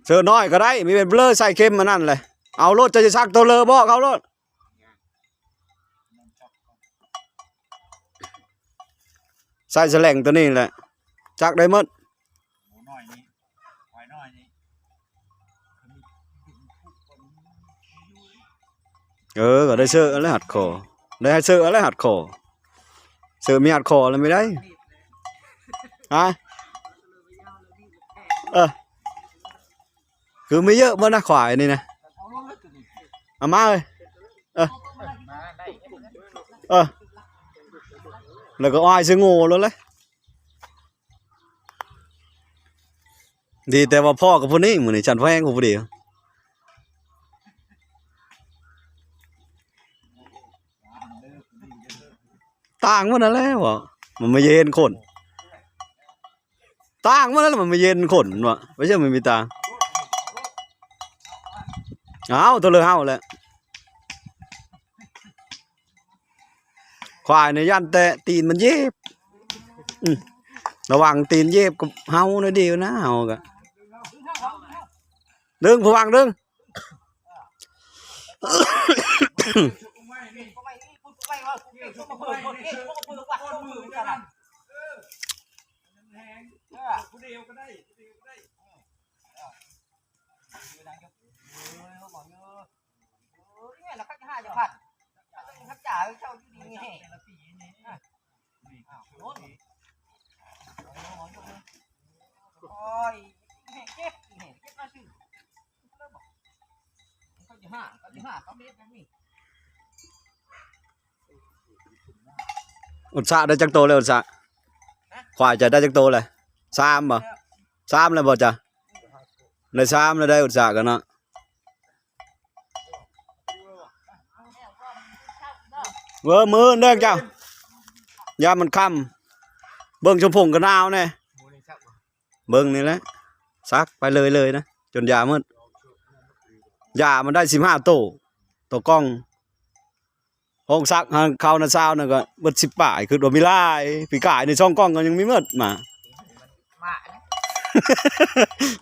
ເສີນ້ອຍກໍໄດ້ ມີເບັດເລີໃສ່ເຂັມອັນນັ້ນແຫຼະ. ເອົາໂລດ ເຈົ້າຊິສັກໂຕເລີ ບອກເຂົາໂລດ. ໃສ່ສະແຫຼງໂຕນີ້ແຫຼະ ຈັກໄດ້ໝົດ. ເອີ ກໍໄດ້ເສີແລ້ວຮັດຄໍ ໄດ້ໃຫ້ເສີແລ້ວຮັດຄໍ ເສີມີຮັດຄໍແລ້ວມີໄດ້ ຮະ ເອີ. ຄືມີເຍອະບໍ່ນະ ຄວາຍນີ້ນະ ເອົາມາເອີຍ ເອີ ເອີ ແລ້ວກໍອ້າຍໃສ່ໂງ່ໂລດເລີຍ. ດີແຕ່ວ່າພໍ້ກັບຜູ້ນີ້ ມື້ນີ້ຊັ້ນແພງກວ່າຜູ້ດຽວ ຕ່າງມັນນັ້ນແຫຼະ ວ່າມັນມາເຢັນຄົນ ຕ່າງມັນນັ້ນແຫຼະ ມັນມາເຢັນຄົນວ່າ ໄປເຊື່ອມັນມີຕ່າງ ອ້າວ ໂຕເລີເຮົາແຫຼະ ຄວາຍນີ້ຢ້ານແຕ່ຕີນມັນເຢັບ ອື ລະວັງຕີນເຢັບກັບເຮົາໜ້ອຍດຽວນະ ເຮົາກະ ດຶງ ຜູ້ຫວັງດຶງ. ອຸດສະໄດ້ຈັກໂຕແລ້ວ ອຸດສະ? ຄວາຍຈະໄດ້ຈັກໂຕແລ້ວ? ສາມບໍ່? ສາມແລ້ວບໍ່ຈະ? ໄດ້ສາມແລ້ວ ໄດ້ອຸດສະກັນເນາະ. ເວີ ມື້ອື່ນເດີເຈົ້າ ຍາມມັນຄ່ຳ ເບິ່ງຊົມພົງກະໜາວແດ່ ເບິ່ງນີ້ແຫຼະ ສັກໄປເລີຍໆນະ ຈົນຢາໝົດ. ຢາມັນໄດ້ສິບຫ້າໂຕ ຕໍ່ກ່ອງ. ຫ້ອງສັກຫາເຂົ້ານະຊາວນັ້ນກໍເບິດສິບປາຍ ຄິດວ່າມີຫຼາຍ. ປີກາຍນີ້ສອງກ່ອງກໍຍັງມີໝົດມາ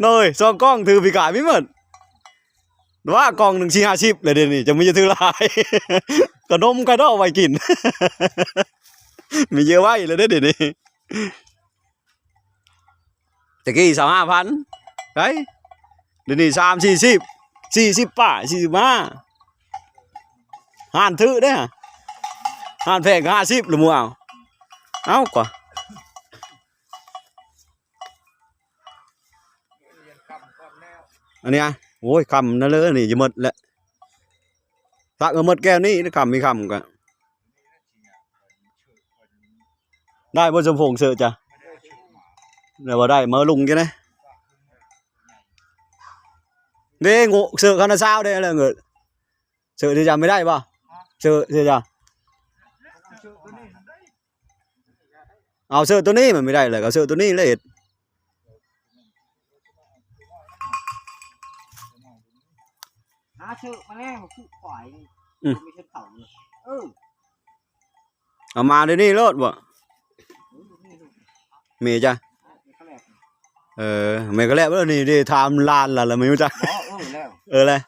ໂດຍ ສອງກ່ອງຖືປີກາຍມີໝົດ. ວ່າກ່ອງໜຶ່ງສີ່ຫ້າສິບແລ້ວ ດຽວນີ້ຈະມີຈະຖືຫຼາຍ ຂະໜົມໄຂ່ດອກໄວ້ກິນ ມີເຍອະໄວ້ແລ້ວເດ້ ດຽວນີ້. ແຕ່ກີ້ຊາວຫ້າພັນໄດ໋ ດຽວນີ້ສາມສີ່ສິບ ສີ່ສິບປາຍ ສີ່ສິບຫ້າ. ຮ້ານຖືກເດ້ ຮ້ານແພງກໍຫ້າສິບລະໝູ່ເອົາ ເອົາກວ່າ. ອັນນີ້ ໂອ້ຍ ຄ່ຳນັ້ນເລີຍ ນີ້ຈະໝົດແລ້ວ ສັກກໍໝົດແກ້ວນີ້ ຄ່ຳມີຄ່ຳກໍ ໄດ້ບໍ່ ສົມພົງເສີ້ອຈະ ແລ້ວບໍ່ໄດ້ ມາລຸງຈັ່ງໃດ ເດ້ ໂງ່ເສີ້ອຄະນະຊາວເດ້ ແລ້ວເງິດ ເສີ້ອທີ່ຈະມີໄດ້ບໍ່? ເສີ້ອ ເສີ້ອຈະ ເອົາເສີ້ອໂຕນີ້ ມັນມີໄດ້ແລ້ວ ກໍເສີ້ອໂຕນີ້ແຫຼະເຮັດ ຫາເສີ້ອມາແລ້ວ ມາຜູກຄວາຍນີ້ ອືມ ມີເທິງເຂົານີ້ ເອີ ເອົາມາດຽວນີ້ໂລດບໍ່? ແມ່ນຈ້ະ ເອີ ແມ່ນກະແລ້ວ ນີ້ເດ້ ຖາມຫຼານລະ ລະແມ່ນຈັກ ເອີ ແລ້ວ ເອີ ແລ້ວ.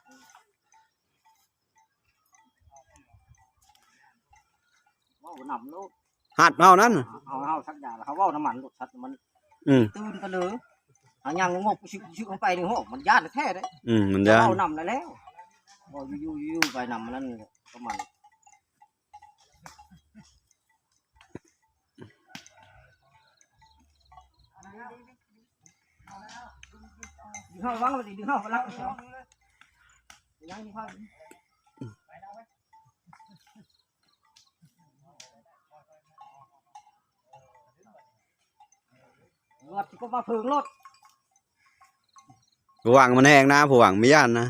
ເວົ້ານຳໂລດ ຮັດເຮົານັ້ນ ເຮົາ ເຮົາສັກຢາ ເຮົາເວົ້ານຳມັນໂລດ ສັດມັນ ອືມ ຕື່ນໄປເລີຍ ເຮົາຍ່າງງົບຊຶກໆເຂົ້າໄປນີ້ ໂຫ ມັນຢ້ານແທ້ເດ້ ອືມ ມັນຢ້ານ ເວົ້ານຳແລ້ວ ເວົ້າຢູ່ໆໄປນຳນັ້ນປະມານ ດຶງເຮົາວັງໄວ້ ດຶງເຮົາລັກ ຍັງ ລວດກໍມາເພິ່ງໂລດ ຜູ້ຫວັງມັນແຮງນະ ຜູ້ຫວັງມີຢ້ານນະ.